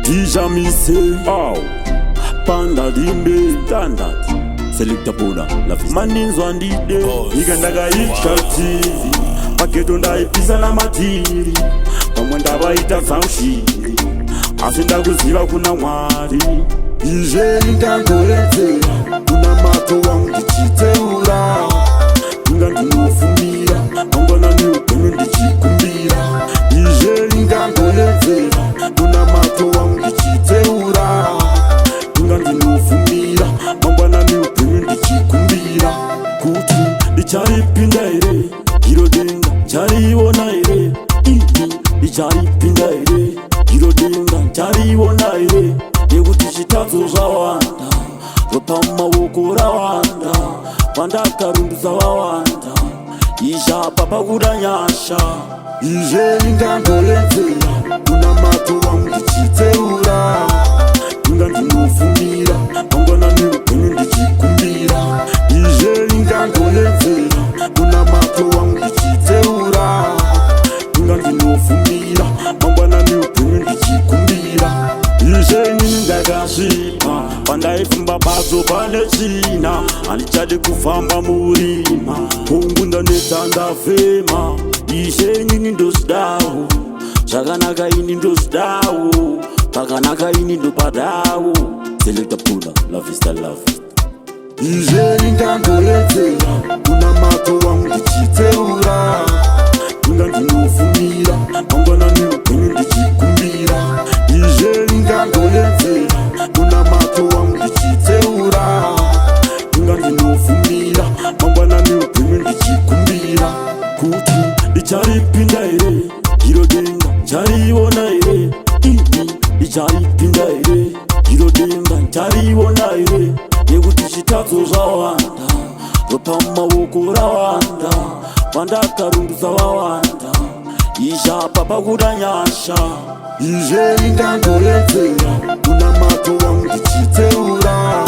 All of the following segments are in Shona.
Ndishamise aw pandalimbe standard Selector Buda la maninzwa ndide nyika ndakaitya TV pageto ndaipisa namatiri pamwe ndavaita zaushiri asi ndakuziva kuna Mwari. Izve ndangoredzera munamato wangu ndichiteura, inga ndinofumira mangwanani upenyu ndichikumbira. Izve ndangoredzera munamato wangu ndichiteura, inga ndinofumira mangwanani upenyu ndichikumbira. Kuti ndicharipinda here iro denga, chariona here ini? Ndicharipinda here iro denga, chariona here? Nekuti chitadzo zvawanda, ropa mumaoko rawanda, vandakarundudza vawanda, ishapa pakuda nyasha. Izve ndangoredzera munamato wangu ndichiteura, inga ndinofumira mangwanani upenyu ndichikumbira. Izve ndangoredzera munamato wangu ndichiteura, inga ndinofumira mangwanani upenyu ndichikumbira. Ishe, inini ndakasvipa pandaifamba padzo pane tsvina, handichadi kufamba murima, hongu ndaneta, ndafema. Ishe, inini ndozvidawo zvakanaka, ini ndozvidawo pakanaka, ini ndopadawo. Selector Pula, love is the love. Izve ndangoredzera munamato wangu ndichiteura, inga ndinofumira mangwanani upenyu ndichikumbira. Izve ndangoredzera munamato wangu ndichiteura, inga ndinofumira mangwanani upenyu ndichikumbira. Kuti ndicharipinda here iro denga, chariona here ini? Ndicharipinda here iro denga, chariona here? Nekuti chitadzo zvawanda, ropa mumaoko rawanda, vandakarundudza vawanda, ishapa pakuda nyasha. Izve ndangoredzera munamato wangu ndichiteura,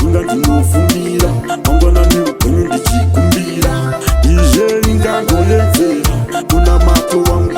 inga ndinofumira mangwanani upenyu ndichikumbira. Izve ndangoredzera munamato wangu.